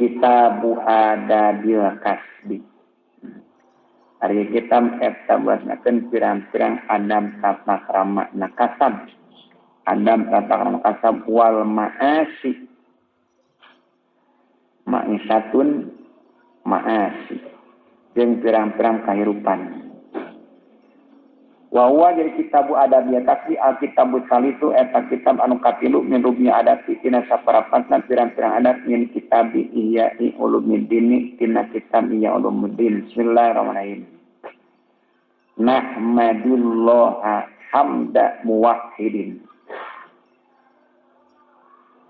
Kitabu Adabil Kasbi. Ari kitab eta buatnakeun pirang-pirang adab tata krama na kasab. Adab tata krama kasab wal ma'asi. Ma'isatun ma'asi. Jeung pirang-pirang kahirupan. Wa huwa jadi kitabu adabil kasbi alkitabu salisu eta kitab anu katilu min rubnya adati tina saparapatna pirang-pirang adat min kitabi Ihya'i Ulumiddin tina kitab Ihya Ulumuddin. Bismillahirrahmanirrahim. Nahmadullaha hamda muwahhidin.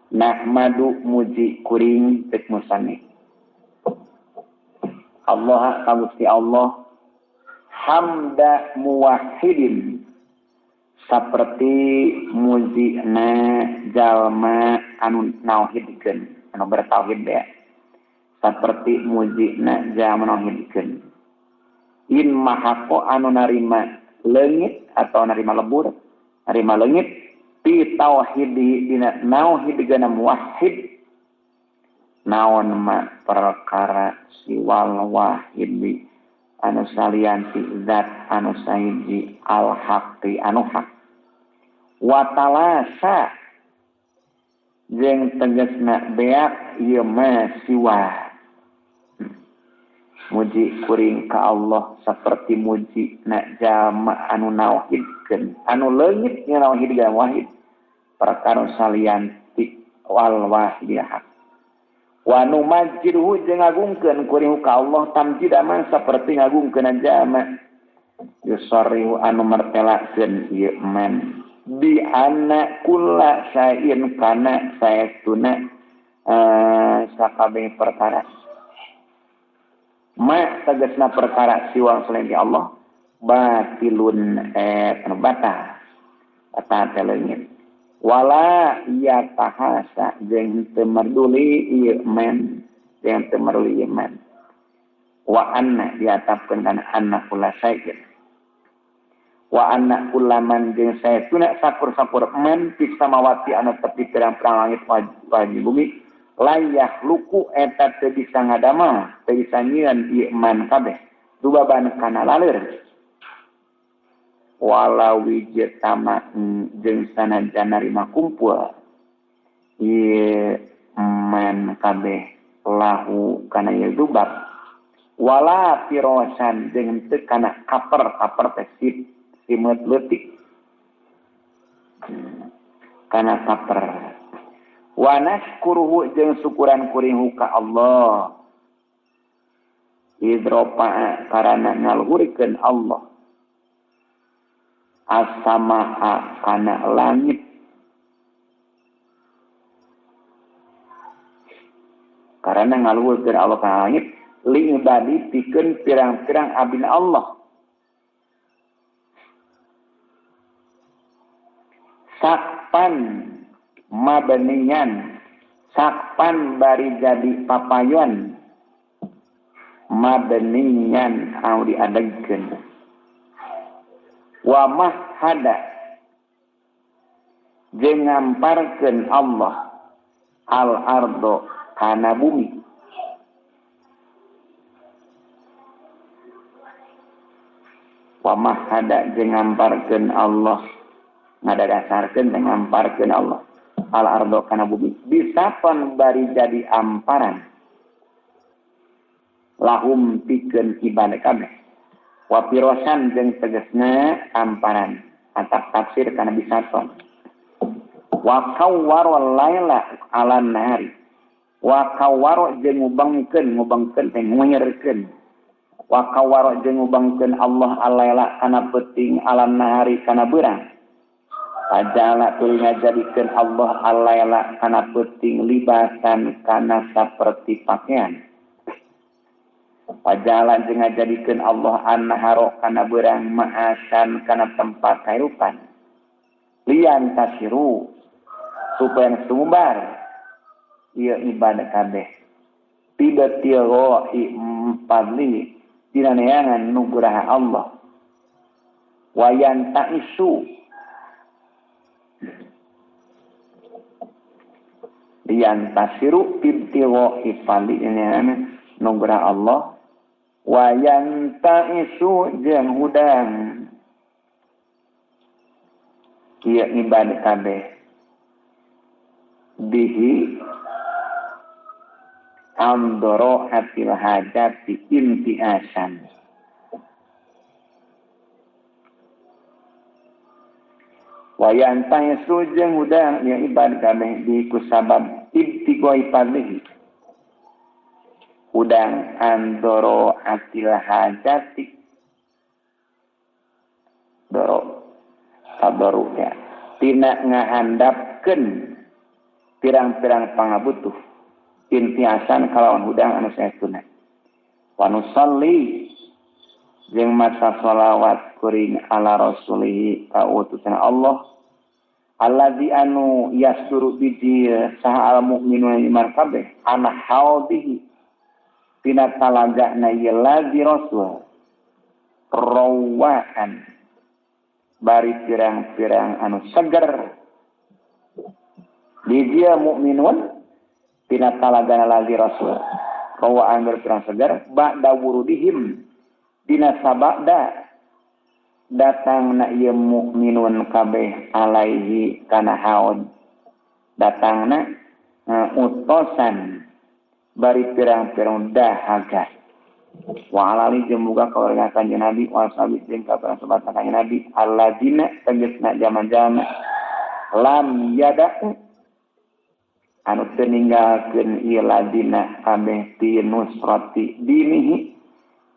Nahmadu muji kuring cek musannif. Allah ka Gusti Allah hamda muwahhidin seperti muzina jalma anu nauhidkeun anu bertauhid ya seperti muzina jalma nauhidkeun in mahaqo anu narima leungit atau narima lebur narima leungit fi tauhidi dina nauhidkeun muwahhid naon ma perkara siwal wahidi anu salianti zat anu sahiji al haqqi anu hak wa talasa jeung tegasna beak ieu ma siwa muji kuring ka Allah saperti muji na jalma anu nauhidkeun anu leungit nauhid ga wahid perkara salianti wal wahid hak wa numajjidhu jeung ngagungkeun kuring ka Allah tamjidaman saperti ngagungkeun jalma yusarrihu anu martelakeun ieu man bi anna kulla syai'in kana saestuna sakabeh perkara ma tegasna perkara siwang selain di Allah batilun anu batal batal teh leungit wala ya tahasa jeung teu merduli ieu man jeung teu merduli ieu man wa anna diatapkeun kana anna kula syai'in wa anna kulaman jeung saestuna sakur-sakur man fis samawati anu tepi pirang-pirang langit wajib bumi layah luku eta teu bisa ngadamel teu bisa nyieun ieu man kabeh dubaban kana laleur walau wijtama jeung sanajan narima kumpul ieu man kabeh lahu kana ieu zubab wala pirosan jeung teu kana kaper-kaper teh simeut leutik kana kaper wa nashkuruhu jeung syukuran kuring ka Allah idropa karana ngaluhurikeun Allah as-samaa kana langit karena ngaluhurkeun Allah kana langit li ibadi pikeun pirang-pirang abdina Allah sakpan mabenian sakpan bari jadi papayon mabenian anu diadegkeun wa mahada jeung ngamparkeun Allah al ardo kana bumi wa mahada jeung ngamparkeun Allah ngadadasarkeun jeung ngamparkeun Allah al ardo kana bumi bisapan bari jadi amparan lahum pikeun ibadah kabeh wa pirosan jeung tegasna amparan atap tafsir kana bisaton wa kawwara laila ala nahari wa kawwara jeung ngubangkeun teh ngunyerkeun wa kawwara jeung ngubangkeun Allah alaila kana peuting ala nahari kana beurang Ajala tuluy ngajadikeun Allah alaila kana peuting libasan kana saperti pakaian. Ajala jeung ngajadikeun Allah annaharo kana beurang ma'asan kana tempat kahirupan. Lian tasiru supaya sumbar ieu ibadah kabeh. Tiba-tiba fadli dina neangan nugraha Allah. Wayan ta'isu Liyantasiru ibtigha ifali ini nugrah Allah wa yantaisu jeung hudang ieu ibadah kabeh bihi amdoro hatil hajati intiasan wa yantaisu jeung hudang ieu ibadah kabeh bihi kusabab ibtigha ifalihi hudang andoro atil hajati doro tabaru ya tina ngahandapkeun pirang-pirang pangabutuh intiasan kalawan hudang anu saestuna wa nusalli jeung maca sholawat kuring ala rasulihi ka utusan Allah alladzi anu yasduru biji saha al mukminuna iman kabeh ana haudihi tina talagana ieu ladzi rasul rawaan bari pirang-pirang anu seger di dia mukminun tina talagana ladzi rasul rawaan bari pirang seger ba'da wurudihim dina sabada datangna ieu mukminun kabeh alaihi kana haud datangna utosan bari pirang-pirang dahaga wa alali jeung muga kawarga kanjeng Nabi wa sahabi jeung ka para sahabat kanjeng Nabi alladzina tegasna jaman-jaman lam yada'u anu teu ninggalkeun ieu ladina kabeh ti nusrati dinihi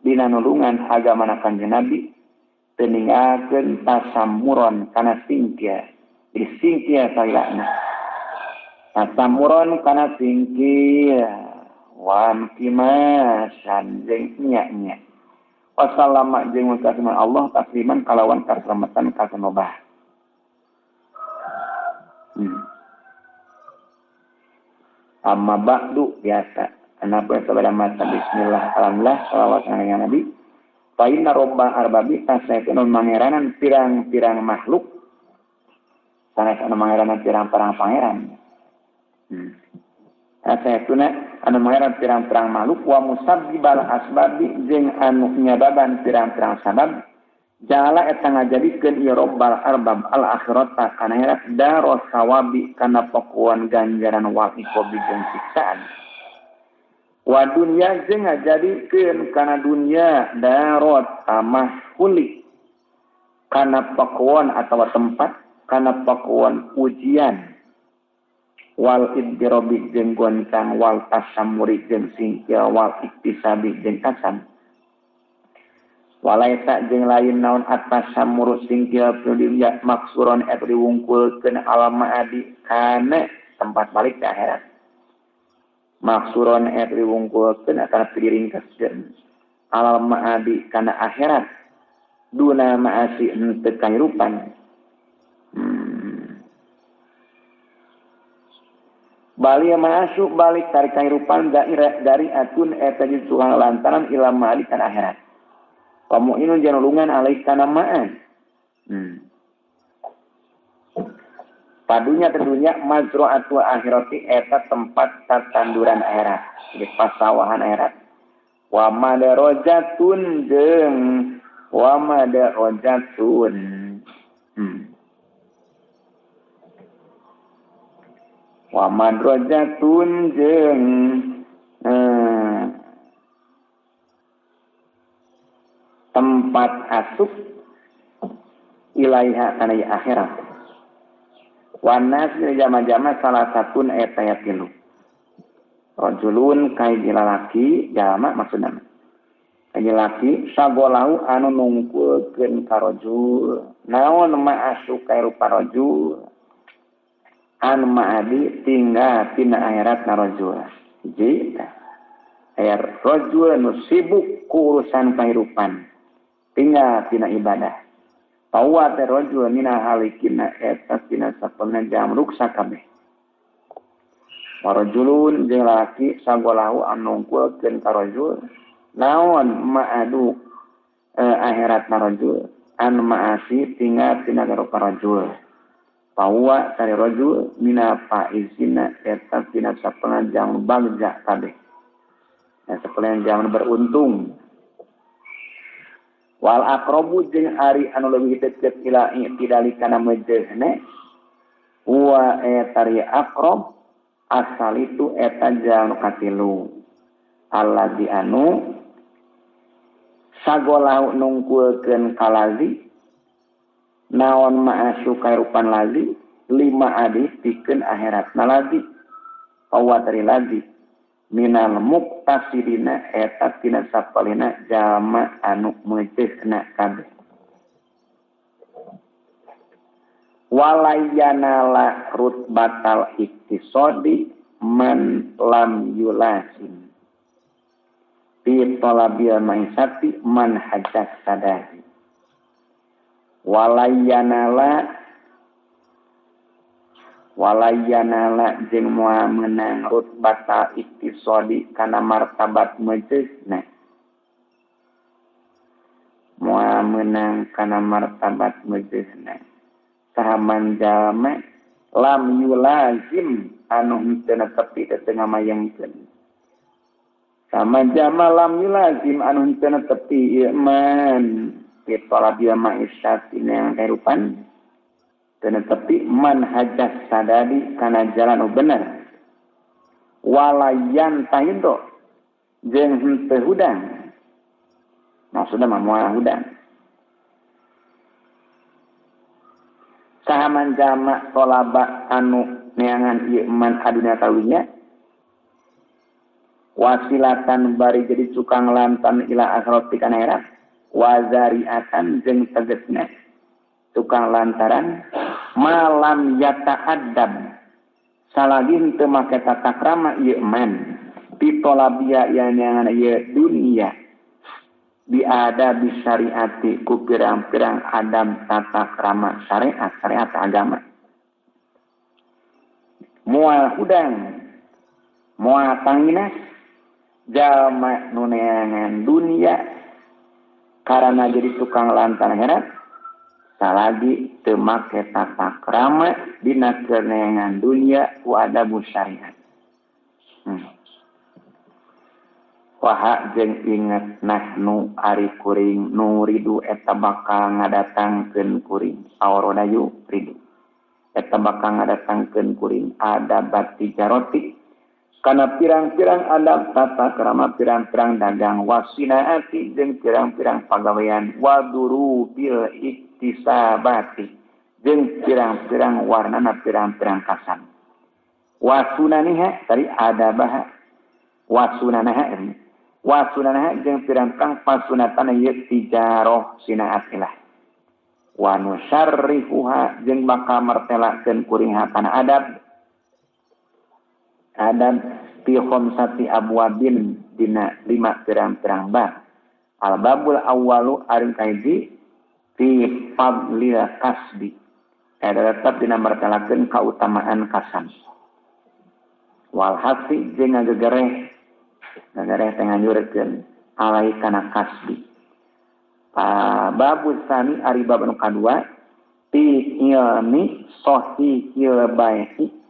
dina nulungan agamana kanjeng Nabi teu ninggalkeun tasammuron kana singkia jadi singkia salilana tasammuron kana singkia wan kimasan jeung nya-nya wassalama jeung kasih Allah tasliman kalawan kaselamatan kasenobah. Amma ba'du biasa anapa sabada mata bismillah alhamdulillah shalawat kana nabi fa inna robba arbabi tasaytun mangeranan pirang-pirang makhluk sanes anu mangeranan pirang-pirang pangeran. Tasaytuna anu mangeran pirang-pirang makhluk wa musabbibal asbabi jeung anu nyababan pirang-pirang sabab jala eta ngajadikeun ieu rabbal arbab al akhirata kana akhirat daros sawabi kana pakuan ganjaran wal iqabi jeung siksaan wa dunya jeung ngajadikeun kana dunya darot tamahuli kana pakuan atawa tempat kana pakuan ujian wal idrobi jeung goncang wal tasammuri jeung singkil wal iktisabi jeung kasam walaisa jeung lain naon atasammuru singkil dunya maksuron eta diwungkulkeun alam maadi kana tempat balik ke akhirat maksuron eta diwungkulkeun kana diringkeskeun alam maadi kana akhirat duna maasi henteu kahirupan. Bali masuk balik tarik kahirupan dari atun eta tukang lantaran ilam ma'ali kana akhirat. Wa mu'minun janulungan alaih kana ma'an. Padunya terdunya mazra'atu akhirati eta tempat tatanduran akhirat, jadi pasawahan akhirat. Wa madarajatun jeung wa madarajatun. Wa madrajatun jeung tempat asup ilaiha kana akhirat. Wa nas jama-jama salah satun eta ya tilu. Rajulun kaiji lalaki jalma maksudna. Kaiji laki sagolahu anu nungkulkeun ka rajul. Naon ma'asu ka rupa rajul? Anu ma'adi tinggal tina akhirat na rajul. Hiji aya rajul nu sibuk ku urusan kahirupan. Tinggal tina ibadah. Tawa teh rajul mina halikina eta tina sapena jam ruksa kabeh. Warajulun jeung lalaki sagolahu anu nungkulkeun ka rajul. Naon ma'adu akhirat na rajul anu ma'asi tinggal tina rupa rajul. Pawa tari rajul mina faizina eta tina sapengan bagja kabeh. Nah, sapengan jangan beruntung. Wal aqrabu jeung ari anu leuwih deukeut ila i'tidali kana mejehne wa tari aqrab asal itu eta jalma katilu. Alladzi anu sagolahu nungkulkeun kalazi naon ma'asu kairupan lazi lima adi pikeun akhiratna lazi pawatri lazi minal muktasidina eta tina sapalina jalma anu meujeuhna kabeh walayanala rutbatal iktisadi man lam yulasim fi talabil maisati man hajas sadari walayanala jeung moal meunang rutbata iktisadi kana martabat mejeuhna moal meunang kana martabat mejeuhna saha man jalma lam yulazim anu henteu netepi teu ngamayengkeun sama jalma lam yulazim anu henteu netepi ieu man pitolabil ma'isyati yang kehidupan tetapi manhajas sadari kana jalan nu bener walayan tahido jeung henteu hudang maksudna mah moal hudang saha man jama tolaba anu neangan ieu man adunya kawinya wasilatan bari jadi cukang lantan ila akhirat kana akhirat wazariatan jeung tegesna tukang lantaran malam yata'addab salagi henteu make tata krama ieu man pitolabia yang ieu dunia biada bisyariati ku pirang-pirang adab tata krama syariat syariat agama moal hudang moal tanginas jalma nu neangan dunia karena jadi tukang lantar akhirat salagi teu make tata krama dina keneangan dunia ku adabu syariat. Waha jeung inget nahnu ari kuring nuridu eta bakal ngadatangkeun kuring aurona yuridu eta bakal ngadatangkeun kuring adabat tijaroti kana pirang-pirang adab tata krama pirang-pirang dagang wasinaati jeung pirang-pirang pagawean wadurubil iktisabati jeung pirang-pirang warnana pirang-pirang kasan wasunaniha tadi adabaha wasunanaha wasunanaha jeung pirang-pirang pasunatan ieu tijaroh sinaatilah wa nusarrifuha jeung bakal martelakeun kuring kana adab adab fi khamsati abwabin dina lima pirang-pirang bab. Al babul awwalu ari kaiji fi fadlil kasbi. Eta tetep dina martelakeun kautamaan kasam. Wal hasi jeung ngagegereh ngagegereh teh nganjurkeun alai kana kasbi. Babul sani ari bab anu kadua fi ilmi sahihil bai'i.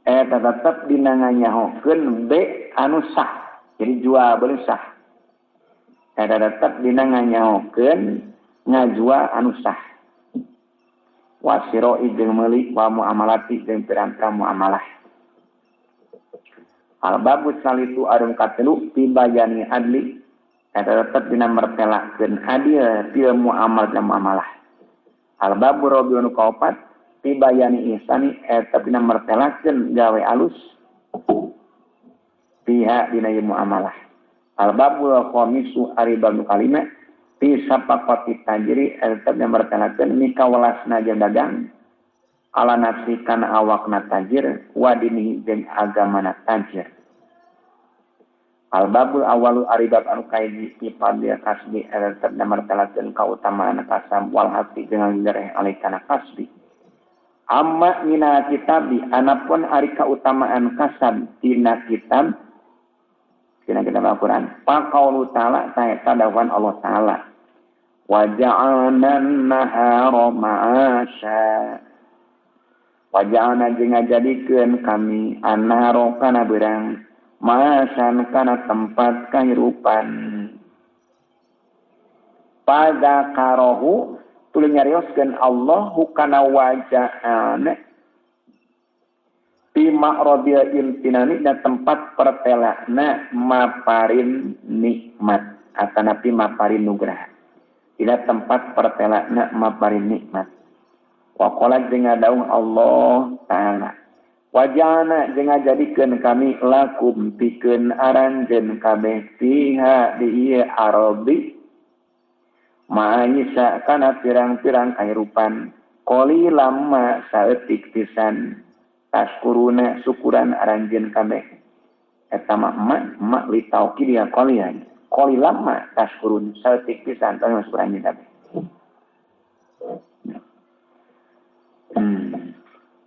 Eta tetep dina nganyahokeun be anu sah. Jadi jual beli sah. Eta tetep dina nganyahokeun ngajual anu sah. Wasiroi jeung meuli wa muamalati jeung pirang-pirang muamalah. Al babu salitu arum katelu fi bayani adli. Eta tetep dina mertelakeun adil fil muamal dan muamalah. Al babu rabiun kaopat bayani ihsani eta dina mertelakeun gawe alus pihak dina ieu muamalah. Al babul khamisu ari bab nu kalima fi sapaqati tajri eta dina mertelakeun mikawelasna jeung dagang ala nafsi kana awakna tajir wa dinihi jeung agamana tajir. Al babul awalu ari bab anu kaiji fi fadlil kasbi eta dina mertelakeun kautamaan kasam wal hati jeung gereh alai kana kasbi. Amma minal kitabi anapun ari kautamaan kasab tina kitab Al-Qur'an. Faqaulu ta'ala ta dawuhan Allah ta'ala. Wa ja'alna an-nahara ma'asha. Waja'alna jeung ngajadikeun kami annahara kana beurang masan kana tempat kahirupan. Padakarohu tuluy nyarioskeun Allahu kana waja'alna fi ma'radil imtinani dan tempat pertelana maparin nikmat atanapi maparin nugraha. Dina tempat pertelana maparin nikmat. Wa qala jeung ngadawuh Allah Ta'ala waja'alna jeung ngajadikeun kami lakum pikeun aranjeun kabeh fiha di ieu ardi ma'isa kana pirang-pirang kahirupan qali lama saeutik pisan taskuruna syukuran aranjeun kabeh eta mah ma li tauqid ya qalian qali lama taskurun saeutik pisan tong syukuran anjeun kabeh.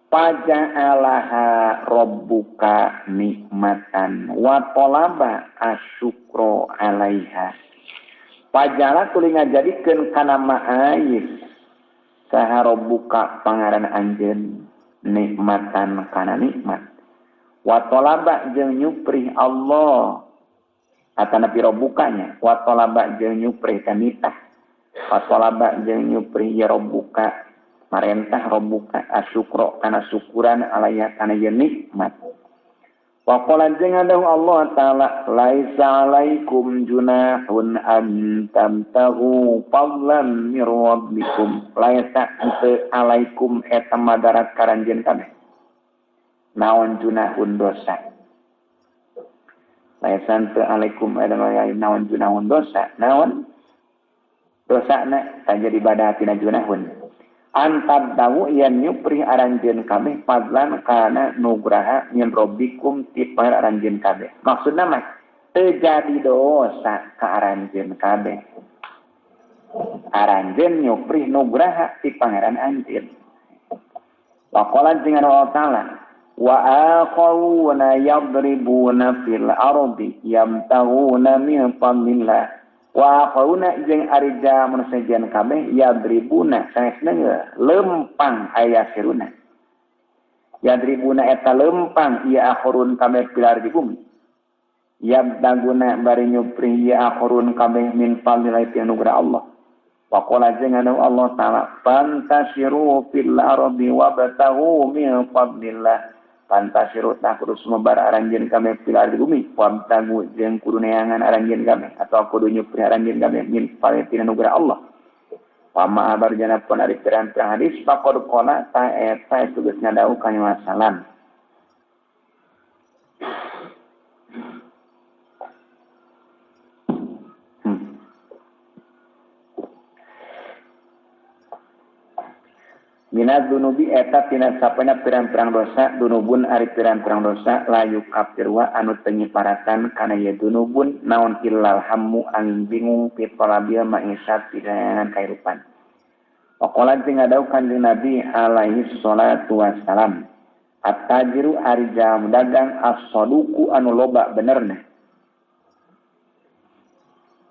Paja'alaha rabbuka nikmatan wa talaba asyukra 'alaiha. Paja'ala tuluy ngajadikeun kana ma'ayis saha rabbuka pangaran anjeun nikmatan kana nikmat. Wa talaba jeung nyuprih Allah atanapi rabbukanya wa talaba jeung nyuprih kanitah. Wa talaba jeung nyuprih ya rabbuka marentah rabbuka asyukra kana syukuran alaiha kana ieu nikmat. Wa qala jeung adahu Allah Ta'ala laisa alaikum junahun an tamtahu fadlan mir rabbikum. Laisa teu alaikum eta madarat karanjeun kabeh naon junahun dosa. Laisa teu alaikum eta naon junahun dosa. Naon dosana tajadi ibadah tina junahun. Antab tahu yang nyuprih aranjeun kabeh fadlan kana nugraha min rabbikum ti pangeran aranjeun kabeh. Maksudna mah teu jadi dosa ka aranjeun kabeh. Aranjeun nyuprih nugraha ti pangeran anjeun. Wa qala jeung Allah Ta'ala wa akharuna yadribuna fil ardi yamtahuna min fadlillah. Wa qauna jeung ari jamun sejen kabeh yadribuna sanesna lempang aya siruna yadribuna eta lempang ieu akhurun kabeh pilar di bumi yabdaguna bari nyupri ieu akhurun kabeh min fadlillah ti anugerah Allah. Wa qala jeung anu Allah Ta'ala fantasiru fil ardi wabtahu min fadlillah. Pantasiru tah kudu sumebar aranjeun kabeh pilar di bumi wabtagu jeung kudu neangan aranjeun kabeh atau kudu nyupri aranjeun kabeh min fadlillah anugerah Allah. Wa ma abarjana pun ari pirang-pirang hadis faqad qala ta eta geus ngadawuh ka salam. Minaz dunubi eta tina sapana pirang-pirang dosa dunubun ari pirang-pirang dosa layu kafirwa anu teu nyiparatan kana ieu dunubun naon illal hammu angin bingung fi talabil ma'isat dina kahirupan. Waqala jeung ngadawuh Kanjeng Nabi alaihi salatu wassalam at-tajiru ari jam dagang as-saduqu anu loba benerna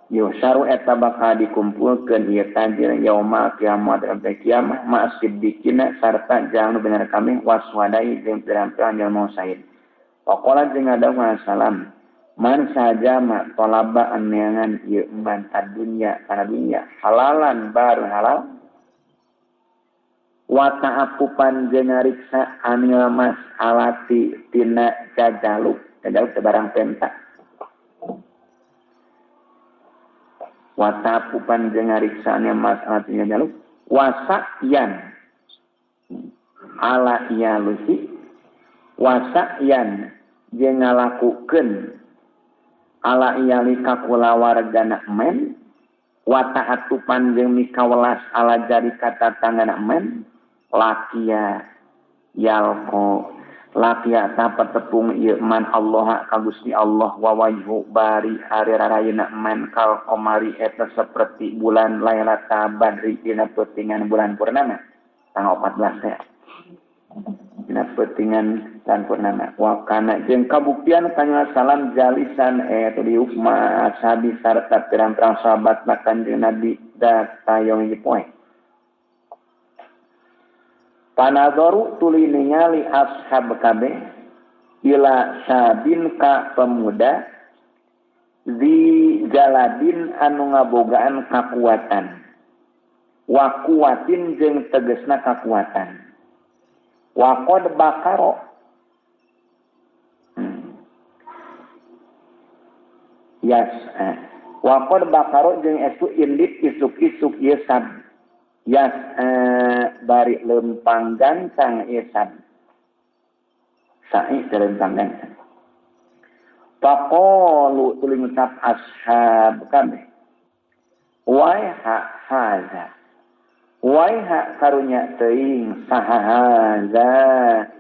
Yusaru eta bakal dikumpulkeun ieu tajir yauma kiamat sampai kiamah ma'asiddiqina sarta jang nu bener kami waswadai jeung pirang-pirang jalma sahid. Waqala jeung ngadawuh salam man sajama talaba neangan ieu man adunya kana dunya halalan baru halal wa ta'afupan jeung ngariksa anil mas'alati tina jajaluk jajaluk teh barang penta. Watapupan jeung ngariksana masalah tina jaluk wasayan ala yalusi wasayan jeung ngalakukeun ala iyali ka kulawargana men wataatupan jeung mikawelas ala jari katatangana men lakia yalqo lakia tapa tepung ieu man Allah ka Gusti Allah wa wajhu bari ari rarayna man kal qamari eta seperti bulan Lailatul Badri dina peutingan bulan purnama tanggal 14 teh dina peutingan bulan purnama wa kana jeung kabuktian kanjeng salam jalisan eta diukma sabi sarta pirang-pirang sahabat Kanjeng Nabi datayong hiji poe. Panadharu tuluy ningali ashab kabeh ila sabin ka pemuda di jaladin anu ngabogaan kakuatan wa kuwatin jeung tegesna kakuatan wa qad bakaro yas wa qad bakaro jeung estu indit isuk-isuk ieu sab yas bari lempang gantang ieu sab sa'i lempang gantang. Faqalu tuluy ngucap ashab kabeh waiha haza waiha karunya teuing saha haza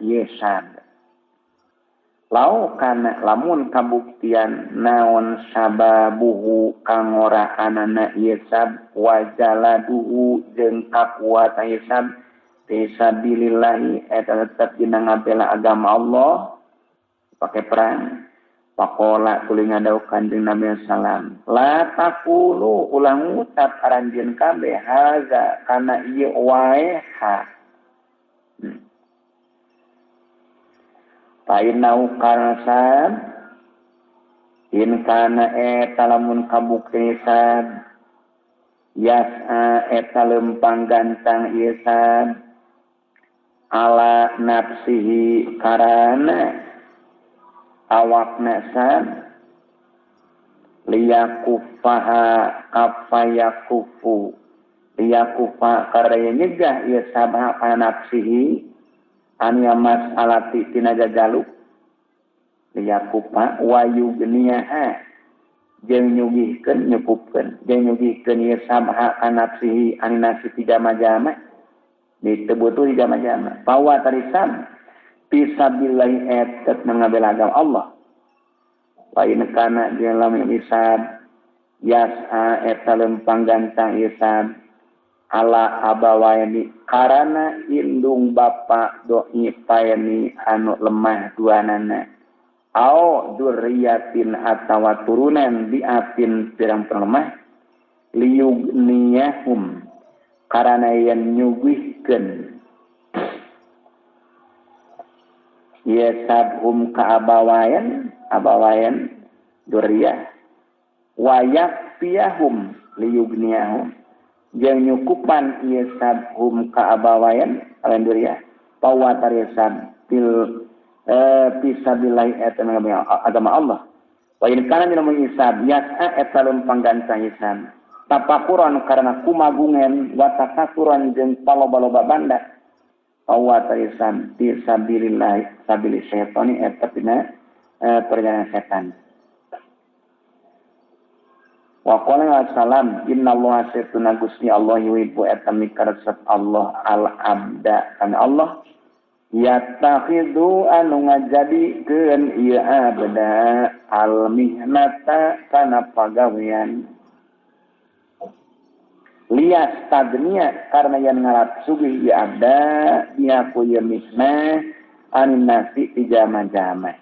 yesab lau kana lamun kabuktian naon sababuhu kangoraanana yesab wajaladuhu jeung kakuatan yesab fisabilillahi eta tetep dina ngabela agama Allah pakai perang. Pakola tuluy ngadawuh Kanjeng Nabi sallam la taqulu ulah ngucap aranjeun kabeh haza kana ieu wae ha fa innahu karsab in kana eta lamun kabukti sab yas'a eta lempang gantang ieu sab ala nafsihi karana awakna sab liyakufaha kafayakufu liyakufa karaya nyegah ieu sabha kana nafsihi anu masalati tina jajaluk liyakufa wayugniyaha jeung nyugihkeun nyukupkeun jeung nyugihkeun ieu sabha kana nafsihi anu nafsi ti jama-jama diteu butuh di jama-jama pawa tarisam fisabilillahi etet mengabel agama Allah wa in kana jeung isab yas'a eta lempang gantang isab ala abawaini karana indung bapa doi paeni anu lemah duanana au dzurriyatin atawa turunan diapin pirang-pirang lemah liyughniyahum karana yen nyugihkeun yasabhum ka abawayan abawayan dzurriyah wa yakfiyahum liyughniyahum jeung nyukupan yasabhum ka abawayan awan dzurriyah pawatar yasab fil fisabilillah eta agama Allah wa in kana min isab yas'a eta lempang gantang isab tapakuran karena kumagungan wa takasuran jeung paloba-loba banda awat isam fisabilillah sabili syaitani eta dina perjalanan setan. Wa qala salam innallaha satuna gusti Allah yuhibbu eta mikaresep Allah al abda kana Allah yattakhidhu anu ngajadikeun ieu abda al mihnata kana pagawean lias tagnia karena yang ngalap sugih ieu abda dia ku ieu mihnah anin nasi ti jama-jama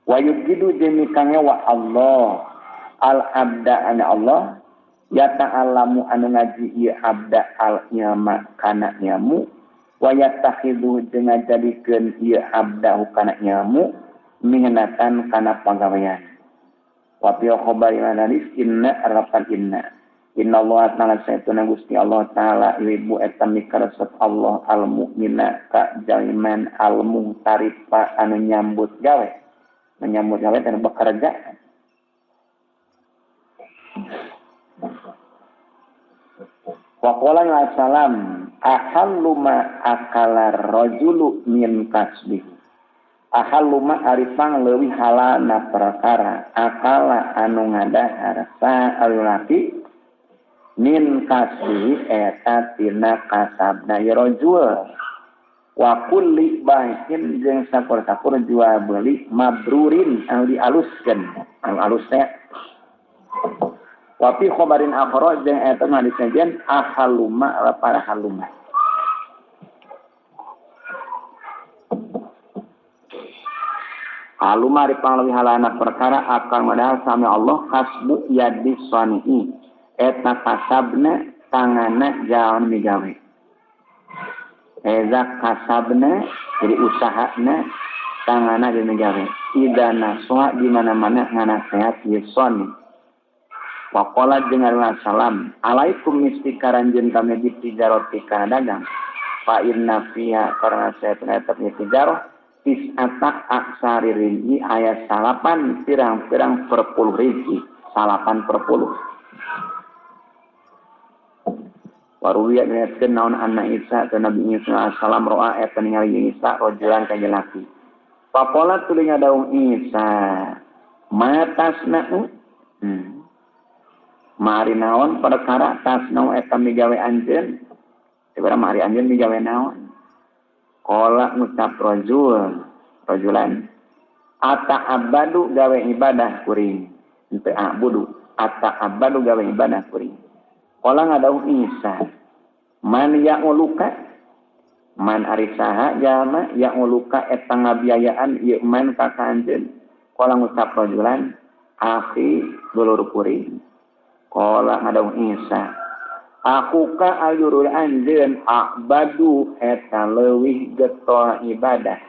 wa yubghidu jeung kangewa Allah al abda ana Allah ya ta'alamu anu ngaji ieu abda al ilma kana ilmu wa yattakhidhu jeung ngajadikeun ieu abda kana ilmu mihnatan kana pagawean wa fi khabari hadis inna arafan inna inna Allah ta'ala saytuna gusti Allah ta'ala ibu eta mikaresep Allah al mukmina ka jaliman al muhtarifa anu nyambut gawe dan bekerja. Wa qala salam ahallu ma akala rajulu min kasbihi ahallu ma arifang leuwih halalna perkara akala anu ngadahar sa alulaki min kasbihi eta tina kasabna ieu rajul wa kulli bai'in jeung sakur-sakur jual beli mabrurin anu dialuskeun anu alus teh wa fi khabarin akhara jeung eta mah disajian ahaluma ala para haluma haluma ari pangleuwih halana perkara akan modal sami Allah kasbu yadi sani'i eta kasabna tanganna jalan migawe. Eza kasabna jadi usahana tangana dina gawe. Ida naswa di mana-mana nganasehat ieu soni. Waqala jeung salam alaikum misti karanjeun kami di tijaroti kana dagang. Fa inna fiha karena saya tetap tijarah tis'ata aksari rizki ayat salapan pirang-pirang per puluh rizki salapan per puluh. Waruwiya diriwayatkeun naon anna Isa ka Nabi Isa salam roa eta ningali Isa rojulan ka jalaki. Papola tuluy ngadaung Isa matasna'u mari naon perkara tasna'u eta migawe anjeun. Ibara mari anjeun migawe naon. Qala ngucap rajulan ata abadu gawe ibadah kuring. Henteu abudu ata abadu gawe ibadah kuring. Qala ngadauh Isa man ya'uluka man ari saha jalma ya'uluka eta ngabiayaan ieu man ka anjeun. Qala ngucap rajulan akhi dulur kuring. Qala ngadauh Isa aku ka ayurul anjeun abadu eta leuwih getol ibadah.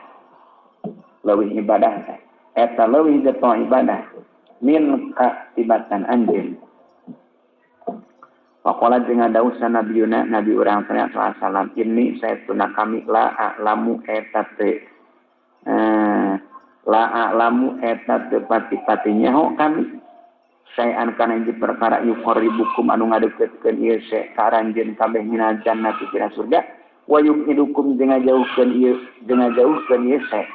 Leuwih ibadah eta leuwih getol ibadah min ka tibatan anjeun. Waqala jeung ngadauh sanabiyuna nabi urang sallallahu alaihi wasallam ini saestuna kami la a'lamu eta teu la a'lamu eta teu pati-pati nyaho kami saean kana hiji perkara yuqarribukum anu ngadeukeutkeun ieu se ka aranjeun kabeh minal jannati tina surga wa yubidukum jeung ngajauhkeun ieu se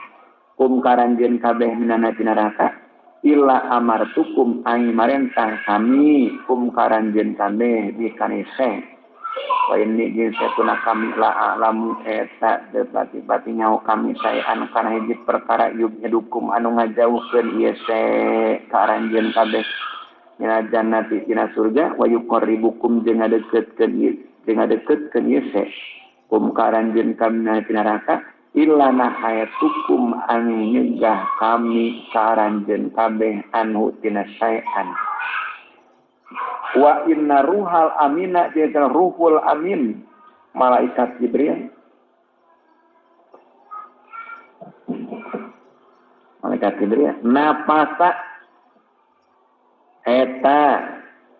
kum ka aranjeun kabeh minana tina neraka illa amartukum ang marentah kami kum karanjeun kabeh bi kanise wa inni jeung satuna kami la a'lamu eta teu pati-pati nyaho kami saean kana hiji perkara yubidukum anu ngajauhkeun ieu se ka aranjeun kabeh minal jannati tina surga wa yuqarribukum jeung ngadeukeutkeun ieu se kum karanjeun kami tina neraka illa nahayatukum an nyegah kami karanjeun kabeh anhu tina saean wa inna ruhal amina jeung ruhul amin malaikat Jibril napasa eta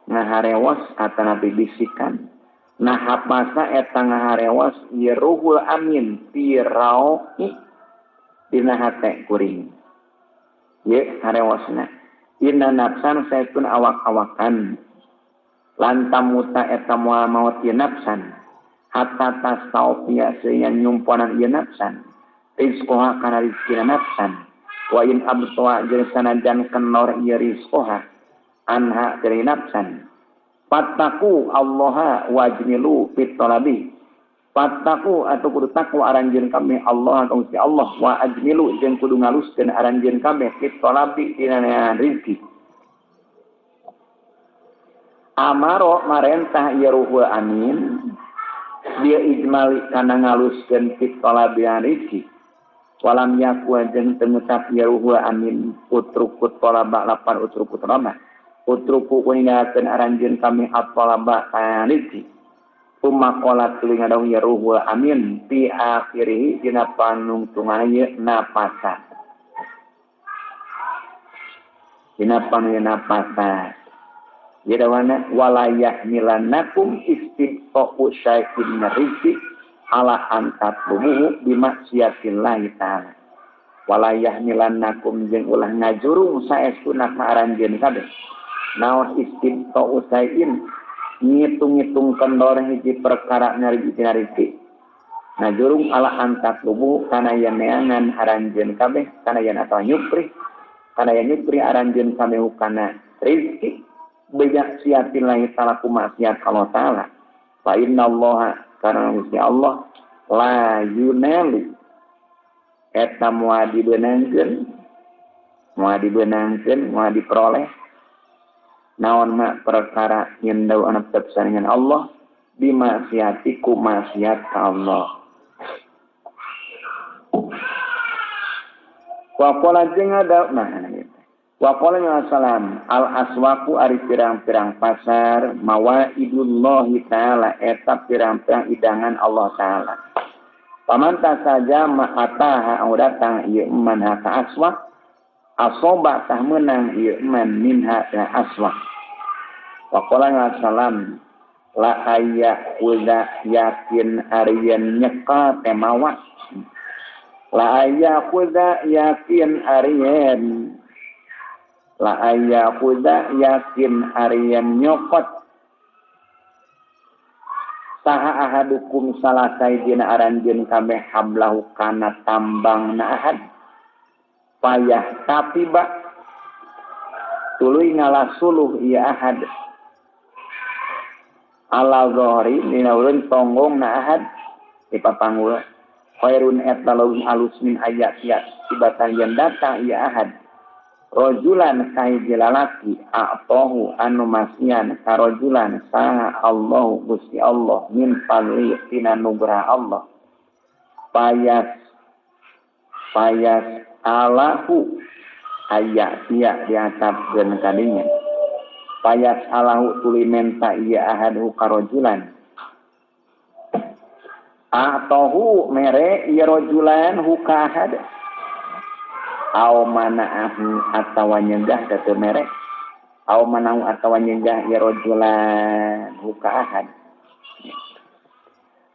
ngaharewas atanapi bisikan nahapasa eta ngaharewas ieu ruhul amin piraoi dina hate kuring ieu harewasna inna nafsan saestuna awak-awakan lantamuta eta moal maot ieu nafsan hatta tastaufia sehingga nyumponan ieu nafsan rizqoha kana rizkina nafsan wa in abtoa jeung sanajan kenor ieu rizqoha anha dari nafsan fattaku Allaha wajmilu fit talabi fattaku atau kudu takwa aranjeun kami Allah ka Gusti Allah wa ajmilu jeung kudu ngaluskeun aranjeun kami fit talabi dina rezeki amaro marentah ieu ruhul amin dia ijmali kana ngaluskeun fit talabi rezeki walam yaku jeung teu ngucap ieu ruhul amin utrukut talaba lapan utrukut talaba utruku ninggalkeun aranjeun kami at-talaba kana rezeki umma qolat tuluy ngadong ya ruhul amin fi akhirih dina panungtungan ieu napasa dina panungtungan napasa ieu dawana walayah milanakum istibqa'u syai'in rizqi ala antatlubuhu bimaksiatillahi ta'ala walayah milanakum jeung ulah ngajurung saestuna ka aranjeun kabeh naon istibqa'u syai'in ngitung-ngitung kendor hiji perkara nyari tina rezeki najurung ala antatlubu kana yen neangan aranjeun kabeh kana yen atawa nyupri kana yen nyupri aranjeun kabeh kana rezeki bimaksiatillahi ta'ala ku maksiat Allah ta'ala fa innallaha karena Gusti Allah la yunalu eta moal dibeunangkeun moal diperoleh naon mak perkara nyendau anak dengan Allah bimaksiatiku maksiat ka Allah. Wa qala jeung ada nah gitu. Wa qala salam al aswaqu ari pirang-pirang pasar mawaidullahi taala eta pirang-pirang idangan Allah taala. Pamanta saja ma'ataha au datang ieu man haka aswaq asoba tah meunang ieu man minha tina aswaq. Wa qala salam la aya kuda yakin arian nyeka temawa. La aya kuda yakin arian. La aya kuda yakin arian nyokot. Saha ahadukum salah sayyidina aranjeun kabeh hablahu kana tambang na ahad payah tapi ba tuluy ngalasuluh ieu ahad ala zahri dina ulun tonggong na ahad di papanggul khairun eta leuwih alus min ayat ya tibatan yen datang ieu ahad rojulan kahiji lalaki a'tahu anu masian karojulan saha Allahu Gusti Allah min fadli tina nugraha Allah payas payas alahu aya sia diasapkeun kadinya payas alahu tuluy menta ieu ahadhu karojulan a'tahu mere ieu rojulan hu ka ahad au mana'ahu atawa nyegah teu mere au mana'u atawa nyegah ya rajulan huka ahad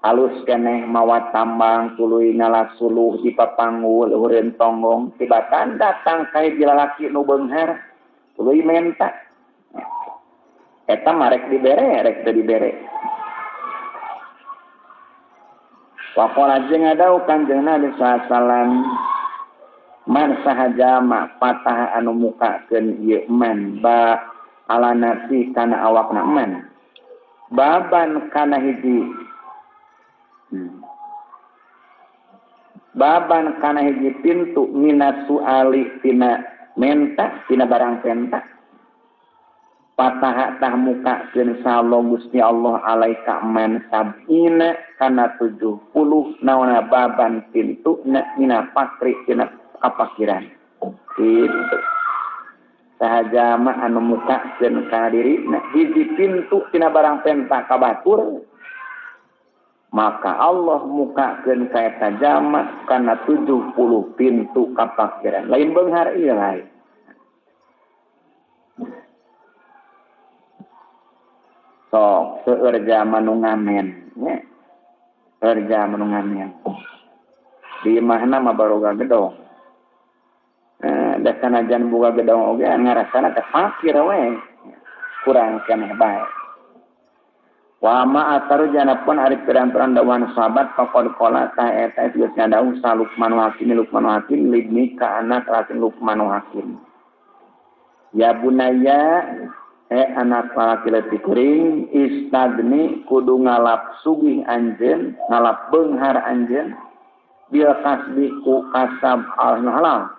alus keneh mawa tambang tuluy ngalasuluh di papanggul heureun tonggong tibatan datang ka hiji lalaki nu beunghar tuluy menta eta marek dibere rek teu dibere. Wa qala jeung ngadau Kanjeng Nabi sallallahu alaihi wasallam man sahaja ma patah anu mukakeun ieu man ba ala nafsi kana awakna man baban kana hiji baban kana hiji pintu minat suali tina menta tina barang penta patah tah mukakeun sallallahu Gusti Allah alaika man sabina kana 70 naona baban pintu na mina pakri tina kapakiran gitu. Sahaja mah anu mukakeun ka diri na hiji pintu tina barang penta ka batur maka Allah mukakeun ka eta jama kana 70 pintu kapakiran lain beunghar ieu lain. Sok seueur jama nu ngamen nya seueur jama nu ngamen di imahna mah baroga gedong. Da sanajan boga gedong oge ngarasana teh fakir we kurang keneh bae. Wa ma ataru janapun ari pirang-pirang dawan sahabat faqad qala ta eta geus ngadau sa Luqman Hakim Luqman Hakim libni ka anak laki Luqman Hakim. Ya bunaya anak lalaki leutik kuring istagni kudu ngalap sugih anjeun ngalap beunghar anjeun bil kasbi ku kasab al halal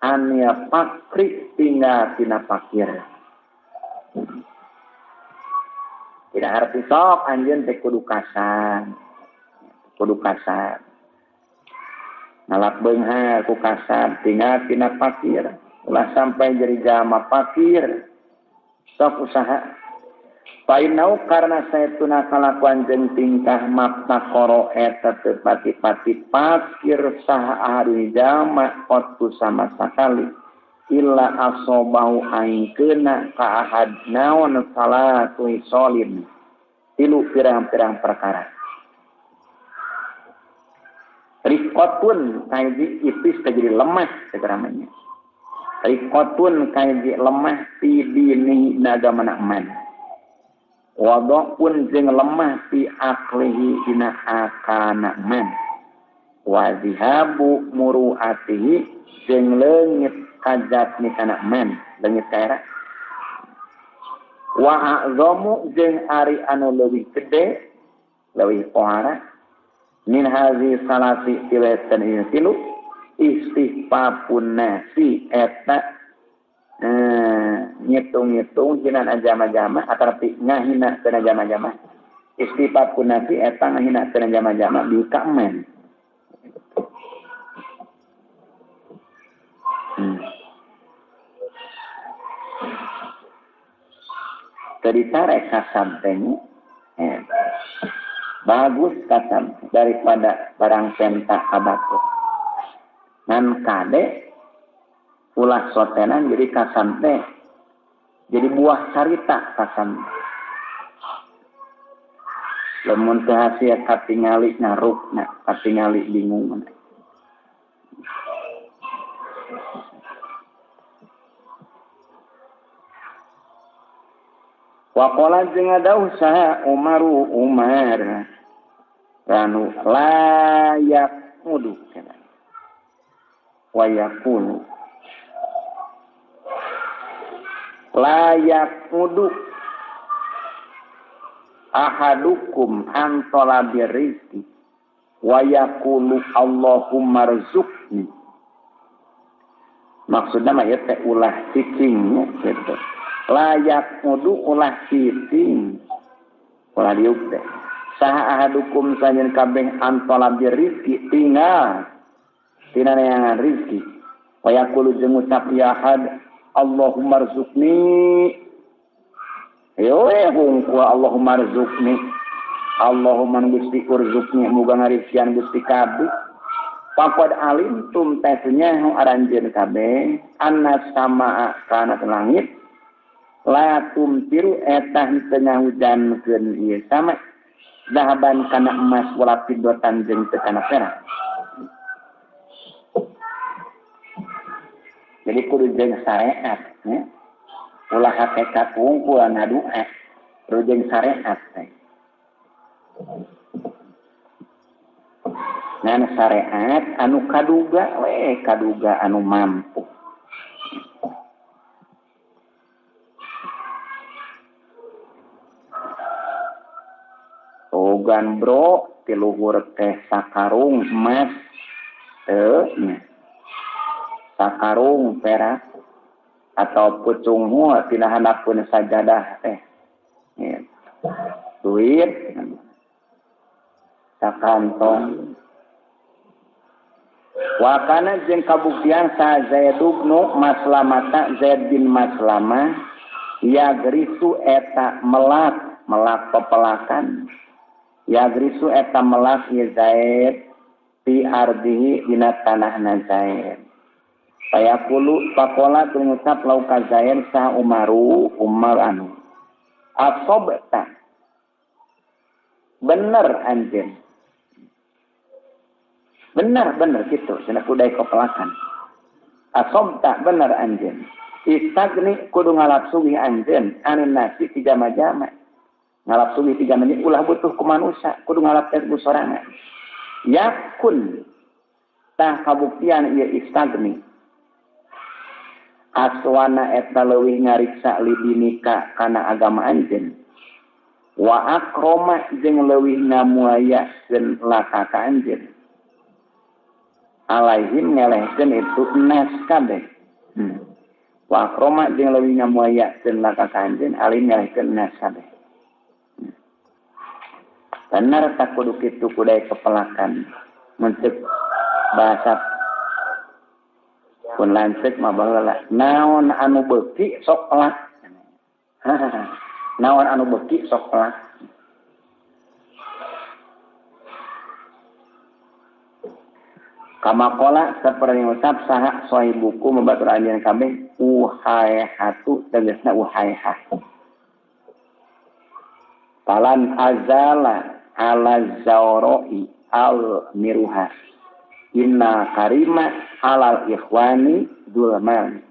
ania pakri tinggal tina pakir. Tidak arti sok anjeun teh kudu kasar. Kudu kasar. Ngalap beunghar ku kasar tinggal tina pakir. Ulah sampai jadi jalma pakir. Sok usaha. Painau karena saytuna kalakuan jeung tingkah maptakoro eta teu pati-pati pakir saha ahadun jalma qattu sama sakali illa asobahu aingkeuna ka ahad naon salatu solin tilu pirang-pirang perkara. Riqatun kaiji ipis jadi lemah segeramanya. Riqatun kaiji lemah fi dini agama man. Wadapun jeung lemah fi aklihi dina akana man. Wa zihabu muru'atihi jeung leungit kajat ni kana man, leungit kaera. Wa a'zamu jeung ari anu leuwih gede, leuwih pohara min hazi salasi tiweten ieu tilu istihfafun nasi eta ngitung-ngitung jinan ajama-jama atau ngahina kana jama-jama istihfafun nasi eta ngahina kana jama-jama bi kamen. Tadi tarik kasab teh. Bagus kasam daripada barang penta ka batur. Ngan kade ulah sotenan jadi kasam teh. Jadi buah carita kasam. Lamun teu hasil katingali ngarukna, katingali bingung. Waqala jeung dawuh saha Umaru Umar ranu layak mudu wa yaqulu layak mudu ahadukum an talabi rizki wa yaqulu Allahumma rzuqni. Maksudna mah ieu teh ulah cicing gitu. Layak mudu ulah cicing ulah diuk teh. Saha ahadukum sanjeun kabeh an talabi rizki tinggal tina neangan rizki wa yaqulu jeung ngucap ya ahad Allahumma rzuqni. Yo hungkul Allahumma rzuqni. Allahumma Gusti urzuqni muga ngarizkian Gusti kabeh. Faqad alimtum tesnya aranjeun kabeh anna samaa kana langit la tumtiru eta henteu ngahujankeun ieu sama dahaban kana emas wala fiddotan jeung teu kana perak. Jadi kudu jeung syariat nya. Ulah hakikat wungkul ngadua kudu jeung syariat teh. Ngan syariat anu kaduga we kaduga anu mampu. Ogan bro ti luhur teh sakarung emas teu nya. Sakarung perak atau pucung tina handapeun sajadah teh. Duit sakantong. Wa kana jeung kabuktian sa Zaid bin Maslamah Zaid bin Maslamah yagrisu eta melak melak pepelakan. Yagrisu eta melak ye Zaid fi ardihi dina tanahna Zaid. Fayaqulu faqala ngucap lau ka Zaid sa Umaru Umar anu. Asobta. Bener anjeun. Bener bener kitu cenah kudu kopelakan. Asobta bener anjeun. Istagni kudu ngalap sugih anjeun anin nasi ti jama-jama. Ngalap sugih ti jama ulah butuh ku manusia, kudu ngalap teh ku sorangan. Yakun tah kabuktian ieu istagni. Aswana eta leuwih ngariksa lidinika kana agama anjeun. Wa akroma jeung leuwih ngamuayakeun laka ka anjeun. Alaihim ngelehkeun itu nas kabeh. Wa akroma jeung leuwih ngamuayakeun laka ka anjeun alaihim ngelehkeun nas kabeh. Bener tak kudu kitu kudu kepelakan. Mun ceuk bahasa pun lanceuk mah baheula naon anu beuki sok pelak. Naon anu beuki sok pelak. Kama qala saperti ngucap saha sahibuku mabatur anjeun kabeh uhaihatu tegasna uhaihah. Falan azala ala zawroi al miruha. Inna karima alal ikhwani dzulman.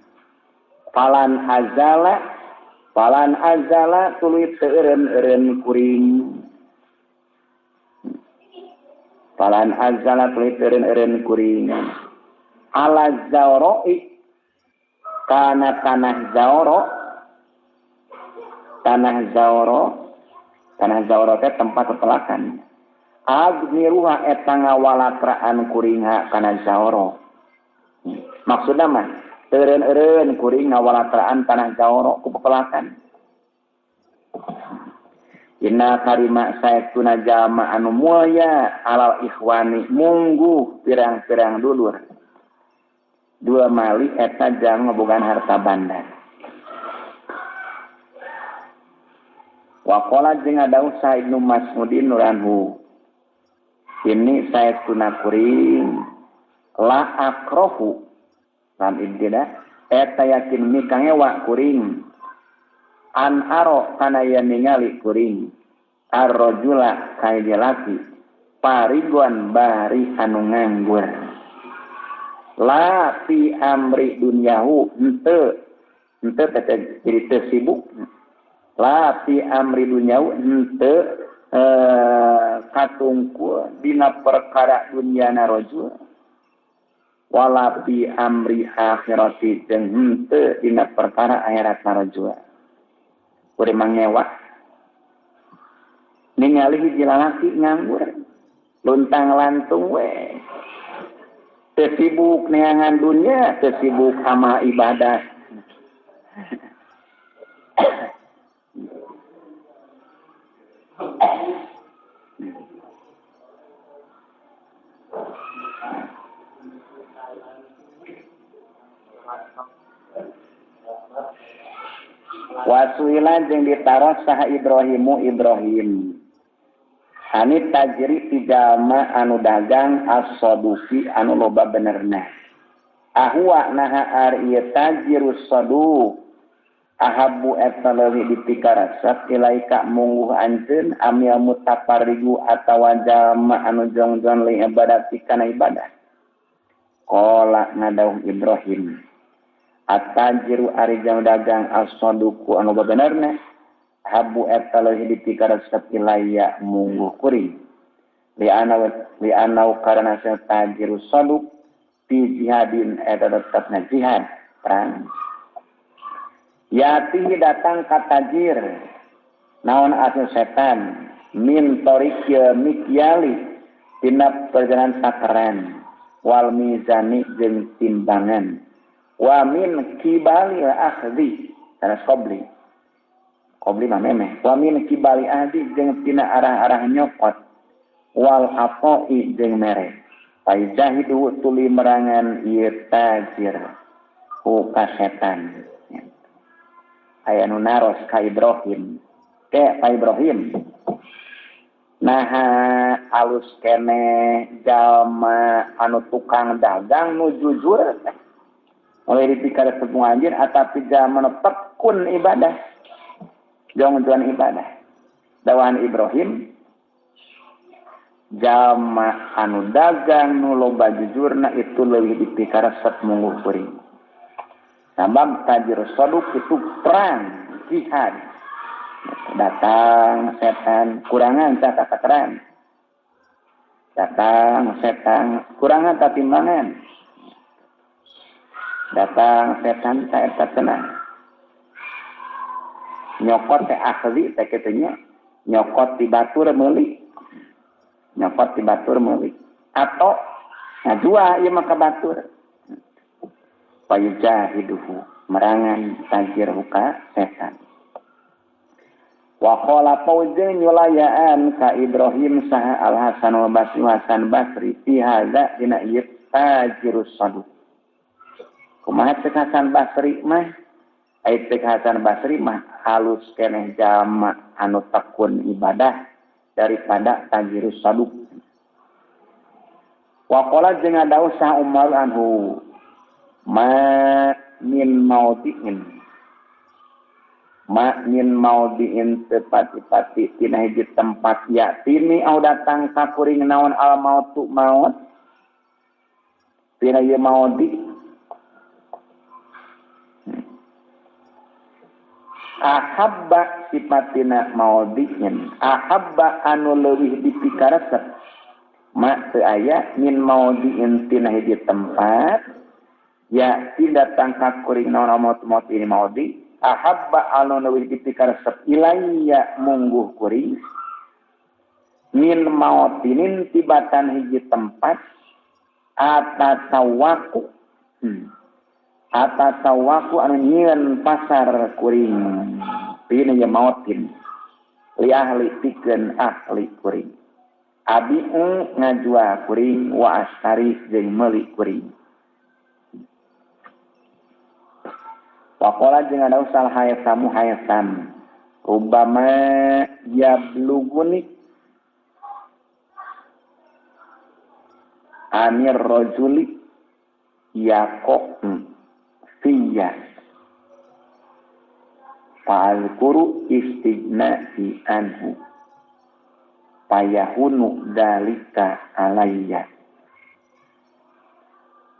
Falan azala tuluy teu eureun-eureun kuring. Falan azala tuluy teu eureun-eureun kuring. Ala zawroi kana tanah zawro. Tanah zawro, tanah zawro teh tempat pepelakan. Agmiruha eta ngawalatraan kuringha kana zawro. Maksudna mah eureun-eureun kuring ngawalatraan tanah zawro ku pepelakan. Inna karima saestuna jalma anu mulya alal ikhwani mungguh pirang-pirang dulur. Dua mali eta jang ngabogaan harta banda. Wa qala jeung dawuh Sa Ibnu Mas'udin nuranhu. Ini saya tuna kuring la akrohu lam ibtida eta yakin mikangewa kuring an aro kana yen ningali kuring arrojula ka jalaki parigon bari anu nganggur la fi amri dunyahu henteu henteu teh jadi teu sibuk la fi amri dunyahu henteu katungku dina perkara dunyana rajul wala fi amri akhirati jeung henteu dina perkara akhirat rajul. Kuring mangewa ningali hiji lalaki nganggur luntang lantung we teu sibuk neangan dunya, teu sibuk amal ibadah. Wasuila jeung ditaros saha Ibrahimu Ibrahim ani tajri ti jalma anu dagang as-saduqi anu loba benerna ahwa naha ari ieu tajirus saduq ahabbu eta leuwih dipikarasep ilaika mungguh anjeun amil mutafarrigu atawa jalma anu jongjon li ibadati kana ibadah. Qala ngadauh Ibrahim at-tajiru ari jang dagang as-saduqu anu benerna habu eta leuwih dipikarasep ilaya mungguh kuring li anau karana tajiru saduq fi jihadin eta tetepna jihad perang. Yatihi datang ka tajir naon asil setan min tariqil mikyali tina perjalanan takaran wal mizani jeung timbangan wa min kibali akhdi sanes qobli qobli mah memeh wa min kibali ahdi jeung tina arah-arah nyokot wal atoi jeung mere paijahidu tuli merangan ieu tajir ku ka setan. Aya nu naros ka Ibrahim ke Pak Ibrahim naha alus keneh jalma anu tukang dagang nu jujur teh mulai dipikir tepung anjeun atapi jalma nu tekun ibadah jongjon ibadah. Dawahan Ibrahim jalma anu dagang nu loba jujurna itu leuwih dipikaresep mungguh kuring. Sabab tajir saduk itu perang jihad. Datang setan kurangan tak takaran. Datang setan kurangan tak timbangan. Datang setan tak eta tenang. Nyokot teh ahli teh kitu nya, nyokot ti batur meuli. Nyokot ti batur meuli. Atau ngajual ieu mah ka batur. Payujahiduhu merangan tajir huka setan. Wa qala paujeng nyulayaan ka Ibrahim saha Al Hasan wal Basri Hasan Basri fi hadza dina ieu tajirus saduq. Kumaha cek Hasan Basri mah? Ai cek Hasan Basri mah halus keneh jalma anu tekun ibadah daripada tajirus saduq. Wa qala jeung adaw saha Umar anhu ma min maudiin ma min maudiin tepati-pati tina hiji tempat ya tini au datang ka kuring naon al mautu maut tina ieu maudi ahabba sipatina maudiin ahabba anu leuwih dipikaresep ma teu aya min maudiin tina hiji tempat ya tidak tangka kuring naon maut maut ini maudi ahabba anu leuwih dipikaresep ilaya mungguh kuring min mautinin tibatan hiji tempat atasawaku atasawaku anu nyieun pasar kuring pina ye mautin li ahli pikeun ahli kuring abiu ngajual kuring wa astari jeung meuli kuring. Waqala jeung ada usal hayasamu hayasam rubama yabluguni Anir rajuli yaqo fiya fa'alkuru istigna'i anhu payahunu dalika alayya.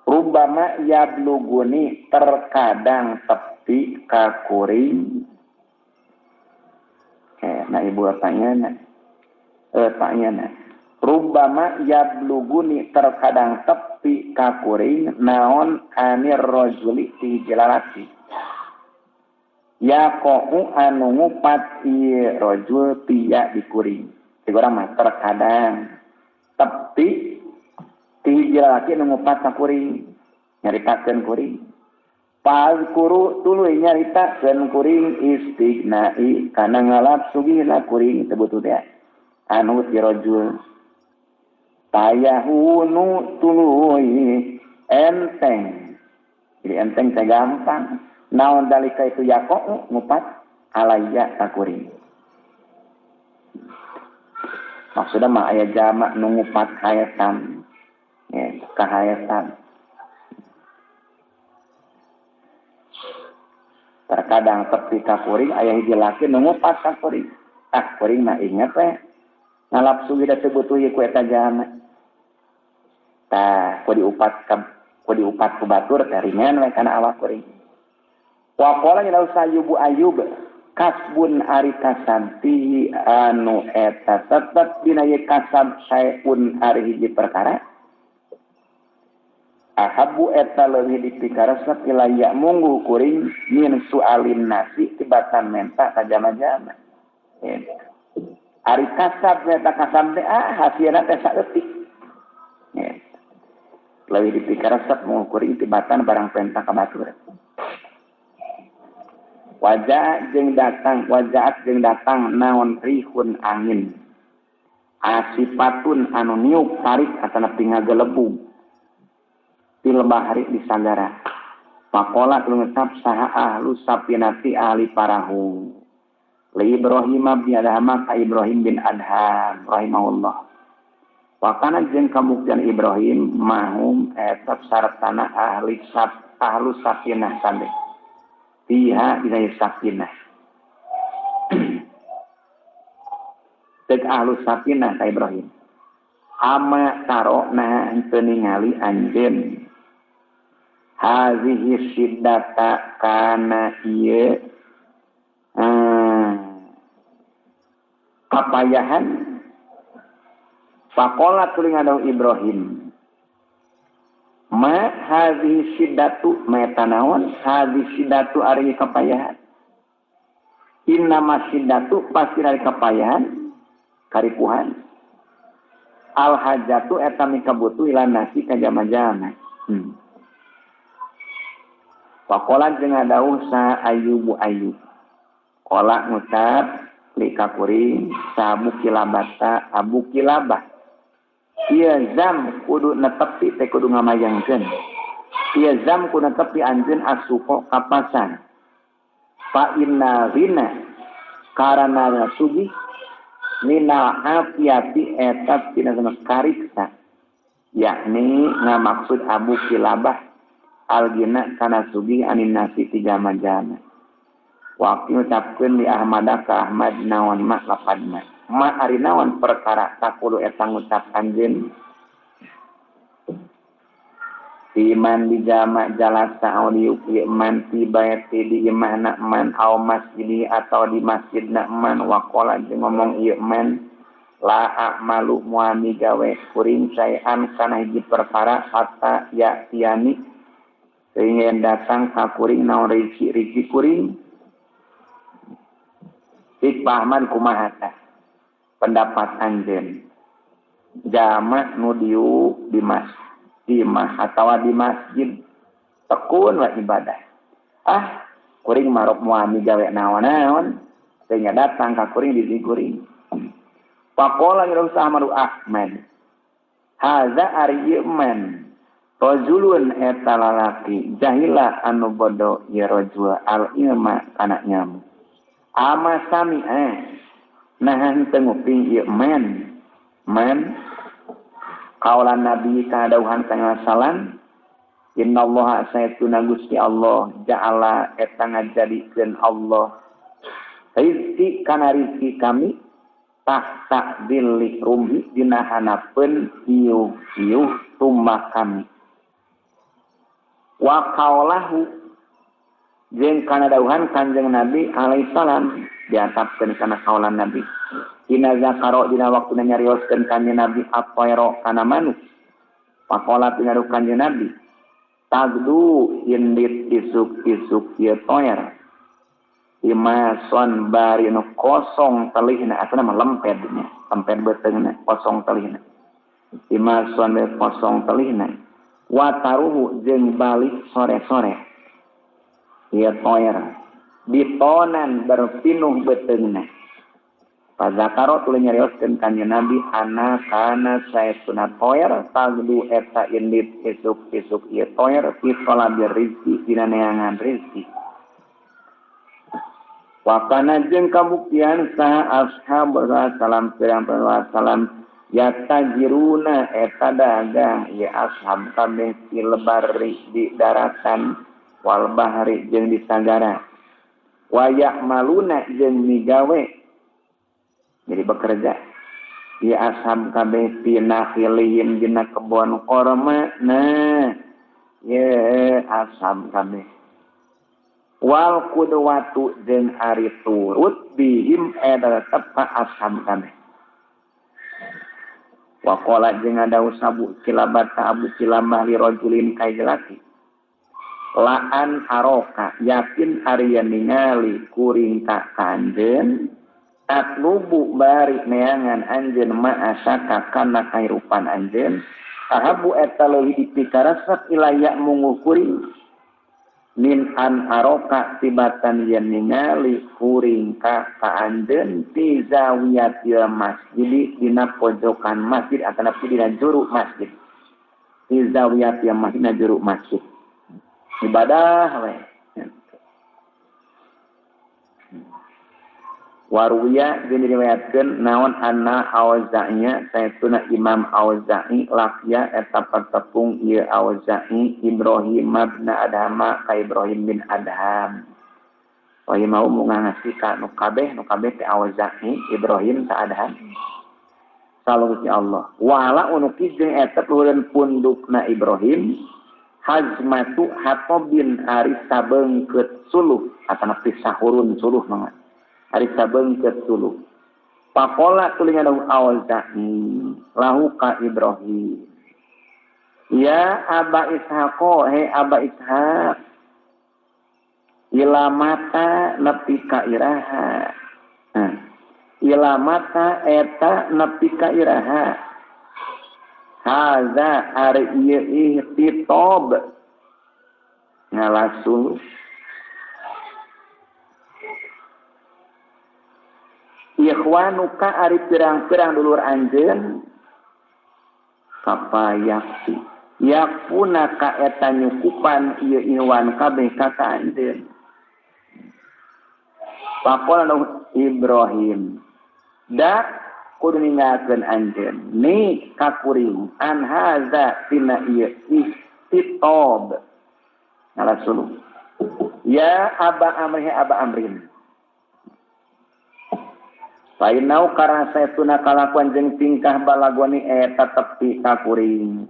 Rubama yabluguni terkadang tepi kakuring. Nah ibu tanya na. Rubama yabluguni terkadang tepi kakuring naon anir rajuli ti jelalaki. Yaqau anu ngupat ieu rajul tiya dikuring. Urang mah terkadang tepi ti hiji lalaki nu ngupat ka kuring nyaritakeun kuring. Pazkuru tuluy nyaritakeun kuring istighnai kana ngalap sugihna kuring teu butuh teh anu ti rajul. Tayahunu tuluy enteng. Jadi enteng teh gampang. Naon dalika itu yaqau ngupat alaya ka kuring. Maksudnya mah aya jamak nu ngupat hayasan. Ya, kahayasan. Terkadang tepi ka kuring aya hiji laki nu ngupat ka kuring. Ah, kuring mah inget we. Ngalap sugih da teu butuh ieu ku eta jamak. Tah, ku diupat ku batur teh ringan we kana awak kuring. Wa qala ila Sayyubu Ayub kasbun ari kasanti anu eta tetep dina ieu kasab saeun ari hiji perkara ahabu eta leuwih dipikaresep ilaya mungguh kuring min sualin nasi tibatan menta ka jama-jama. Ari kasab eta kasab teh hasilna teh saeutik. Leuwih dipikaresep mungguh kuring tibatan barang penta ka batur. Wajah jeung datang, wajaat jeung datang naon rihun angin. Asipatun anu niup tarik atana pingagelebug. Til bahri di sagara. Pakola tuluy saha ahlu sapinati ahli parahu. Li Ibrahim bin Adham ka Ibrahim bin Adham rahimahullah. Wakana jeung kabuktian Ibrahim mahum eta sartana ahli sap ahlu sapinah sampe. Fiha dina sakinah. Cek ahlu sakinah ka Ibrahim. Ama taro nah henteu ningali anjeun. Hazihi siddata kana ieu kapayahan. Faqala tuluy ngadau Ibrahim. Ma hadhi siddatu meta naon hadhi siddatu ari kapayahan. Innama siddatu pasti ari kapayahan karipuhan. Al hajatu eta mikabutuh ila nasi ka jama-jama. Faqala jeung ngadauh sa Ayyubu Ayyub. Qala ngucap li ka kuring sabu kilabata abu kilabah. Ieu zam kudu netepi teh kudu ngamayangkeun. Ieu zam kudu netepi anjeun asuko ka pasar. Fa inna ghina karana sugih minal afiyati eta tina kariksa. Yakni ngamaksud Abu Kilabah algina kana sugih anin nasi ti jama-jama. Waktu ngucapkeun li Ahmad ka Ahmad naon mak lapad ma. Ma ari naon perkara takulu eta ngucap anjeun iman di jama jalasa au di man ti baiti di imahna man au masjidi atau di masjidna man waqala jeung ngomong ieu man la a'malu muami gawe kuring saean kana hiji perkara hatta ya tiani sehingga datang ka kuring naon riji kuring ik pahaman kumaha tah pendapat anjeun jama nu diuk di masjid atawa di masjid tekun wa ibadah. Ah kuring marok muami gawe naon-naon sehingga datang ka kuring di kuring. Faqala Ahmadu Ahmad haza ari ieu man rajulun eta lalaki jahila anu bodoh ya rajul al ilma kana nyamu. Ama sami'a nah henteu nguping ieu man Kaulan Nabi kadauhan kana salam innallaha saytuna Gusti Allah ja'ala eta ngajadikeun Allah rizki kana rizki kami tahta dilli rumhi dina hanapeun iuh-iuh tumah kami. Wa qaulahu jeung kana dauhan Kanjeng Nabi alaihi salam diantapkeun kana kaulan Nabi dina zakaro dina waktuna nyarioskeun Kanjeng Nabi atoero kana manuk pakola pinaruh Kanjeng Nabi tagdu indit isuk-isuk ieu toer imason bari nu kosong telihna atau nama lempednya lemped beuteungna kosong telihna imason bari kosong telihna wataruhu jeung balik sore-sore ieu toer bitonan berpinuh beuteungna. Pazakaro tuluy nyarioskeun Kanjeng Nabi ana kana saestuna toer tagdu eta indit isuk-isuk ieu toer fi talabir rizki dina neangan rizki. Wa kana jeung kabuktian saha ashab salam pirang-pirang salam yatajiruna eta dagang ieu ashab kabeh fil barri di daratan wal bahri jeung di sagara wa ya'maluna jeung migawe jadi bekerja ieu ashab kabeh fi nakhilihim dina kebon korma nah ieu ashab kabeh wal qudwatu jeung ari turut bihim eta tetep ka ashab kabeh. Wa qala jeung adawu sabu kilabata Abu Kilabah li rajulin ka jalaki laan aroka yakin ari ningali kuring ka anjeun tatlubu bari neangan anjeun ma'asaka kana kahirupan anjeun ahabu eta leuwih dipikaresep ilaya munguh kuring min an aroka tibatan yen ningali kuring ka anjeun fi zawiyatil masjid dina pojokan masjid atanapi dina juru masjid fi zawiyatil masjid dina juru masjid ibadah we. Waruya jeung diriwayatkeun naon anna Auza'inya saestuna Imam Auza'i lakiya eta patepung ieu Auza'i Ibrahim bin Adham ka Ibrahim bin Adham. Ieu mau ngasi ka nu kabeh teh Auza'i Ibrahim ka Adham. Salam Gusti Allah. Wala unu jeung eta luhureun pundukna Ibrahim hazmatu hatobin ari sabeungkeut suluh atana pisahurun suluh mangga. Ari sabeungkeut suluh. Pakola tuluy ngadawuh Auza'i lahu ka Ibrahim. Ya Aba Ishaq, he Aba Ishaq. Ila mata nepi ka iraha. Nah, ila mata eta nepi ka iraha. Haza ari ieu ihtitob ngalas suluh. Ikhwanuka ari pirang-pirang dulur anjeun kapayakti yakuna ka eta nyukupan ieu iwan kabeh ka anjeun. Pakola Ibrahim da kudu ninggalkeun anjeun ni ka kuring an haza tina ieu istitob ngalas suluh. Ya Aba Amri Aba Amrin Painau karena saestuna kalakuan jeung tingkah balagoni eta tepi ka kuring.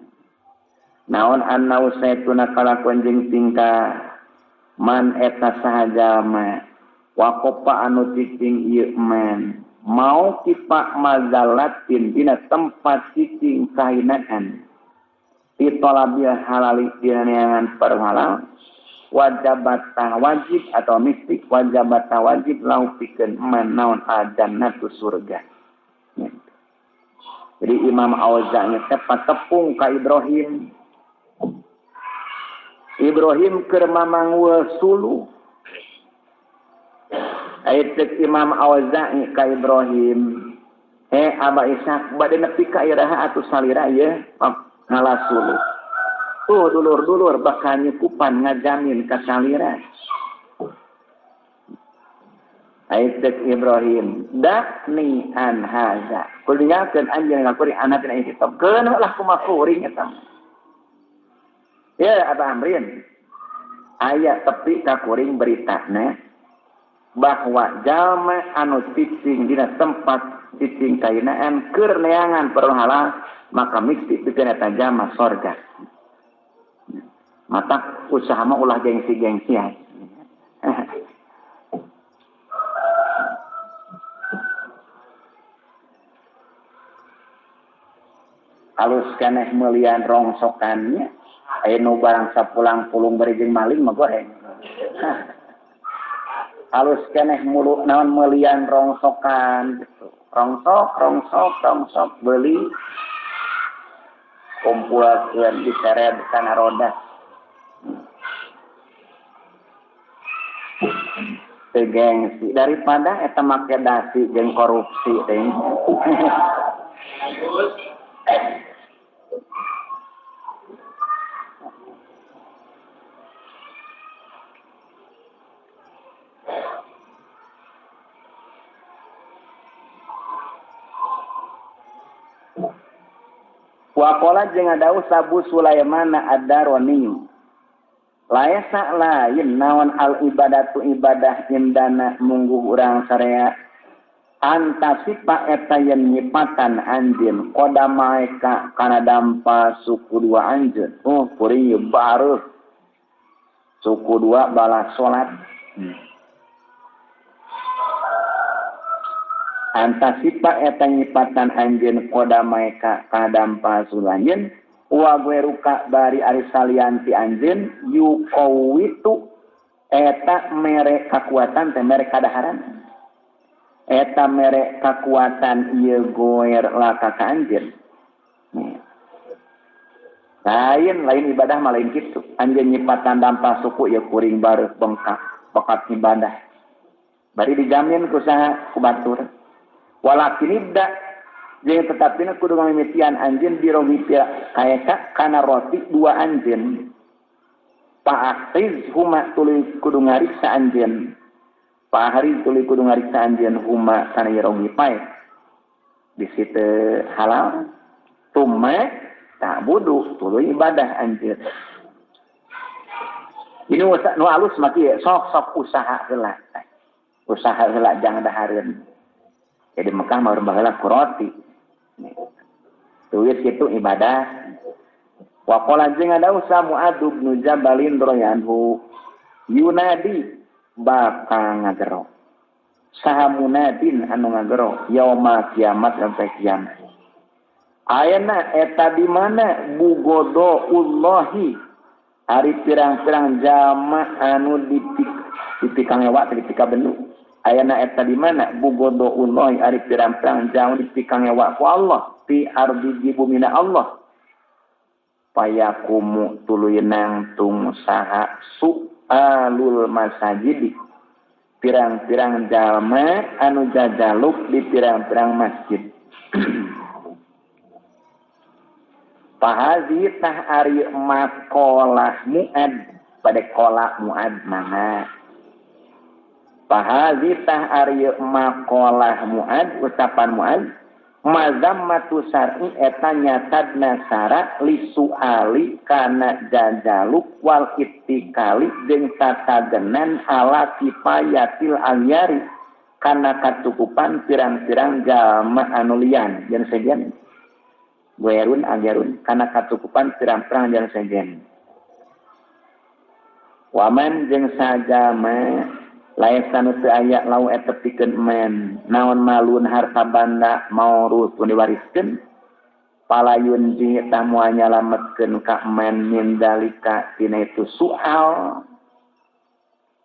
Naon annau saestuna kalakuan jeung tingkah man eta saha jalma wakopa anu cicing ieu man mau kipa mazalatin dina tempat cicing kahinaan ditolabil halali dina neangan perhalal wajabatah wajib atau mistik wajabatah wajib lau pikeun man naon ajannatu surga. Jadi Imam Auza'i tepat tepung ka Ibrahim. Ibrahim keur mamangweul suluh. Aya ceuk Imam Auza'i ka Ibrahim, "He Aba Ishaq, bade nepi ka iraha atuh salira ieu ngalas suluh." Tuh dulur-dulur bakal nyukupan ngajamin ka salira. Aitek Ibrahim dakni an haza. Kudu ninggalkeun anjeun ka kuring anak tina kitab. Keun lah kumaha kuring eta. Ya Aba Amrin. Aya tepi ka kuring beritana bahwa jalma anu cicing dina tempat cicing kainaan keur neangan perlu halal maka mesti pikeun eta jalma sorga. Mata usaha mah ulah gengsi-gengsian. Halus keneh meulian rongsokannya aya nu barang sapulang pulung bari jeung maling mah goreng. Halus keneh mulu naon meulian rongsokan gitu. Rongsok rongsok rongsok beuli kumpulkeun diseret kana roda. Teu gengsi daripada eta make dasi jeung korupsi teh. Waqala jeung dawuh Abu Sulaiman ad-Darani laesa lain naon al ibadatu ibadah indana mungguh urang sarea antasipa eta yen nyipatan anjeun qodamaeka kana dampa suku dua anjeun. Oh kuring baruh suku dua balas salat. Antasipa eta nyipatan anjeun qodamaeka kana dampa suku anjeun wa gueruka bari ari salianti anjeun yuqawitu eta mere kakuatan teh mere kadaharan. Eta mere kakuatan ieu goer laka ka anjeun. Lain lain ibadah mah lain kitu. Anjeun nyipatan dampa suku ieu kuring bareuh bengkak bakat ibadah. Bari dijamin ku saha ku batur. Walakin ibda jeung tetapina kudu ngamimitian anjeun birogi kaeka kana roti dua anjeun. Fa'akhiz huma tuluy kudu ngariksa anjeun. Pahari tuluy kudu ngariksa anjeun huma kana rogi pae. Di situ halal tume tak budu tuluy ibadah anjeun. Ini nu alus mah kieu sok-sok usaha heula. Usaha heula jangan dahareun. Jadi Mekah mah urang baheula ku roti. Tulis kitu ibadah. Wa qala jeung ada usaha Mu'adz bin Jabalin radhiyallahu yunadi bakal ngagero. Saha munadin anu ngagero yauma kiamat sampai kiamat. Ayana eta di mana bugodo ullahi ari pirang-pirang jama anu dipikangewa dipika benu. Ayana eta di mana bugodo ullahi ari pirang-pirang jama dipikangewa ku Allah fi ardi di bumina Allah. Payakumu tuluy nangtung saha su'alul masajidi pirang-pirang jalma anu jajaluk di pirang-pirang masjid. Pahazi tah ari maqalah Mu'ad pada kolak Mu'ad mana. Pahazi tah ari maqalah Mu'ad ucapan Mu'ad mazammatu syar'i eta nyatadna sara lisuali kana jajaluk wal ittikali jeung tatagenan ala kifayatil alyari kana katukupan pirang-pirang jalma anu lian jeung sejen guerun agyarun kana katukupan pirang-pirang jalma sejen waman jeung sajama laisa nu teu aya lau eta pikeun men naon malun harta banda maurutun diwariskeun palayun ji tah moal nyalametkeun ka men min dalika tina itu soal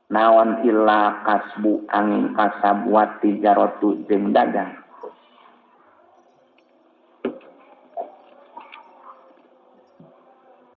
naon illa kasbu angin kasab wa tijaratu jeung dagang.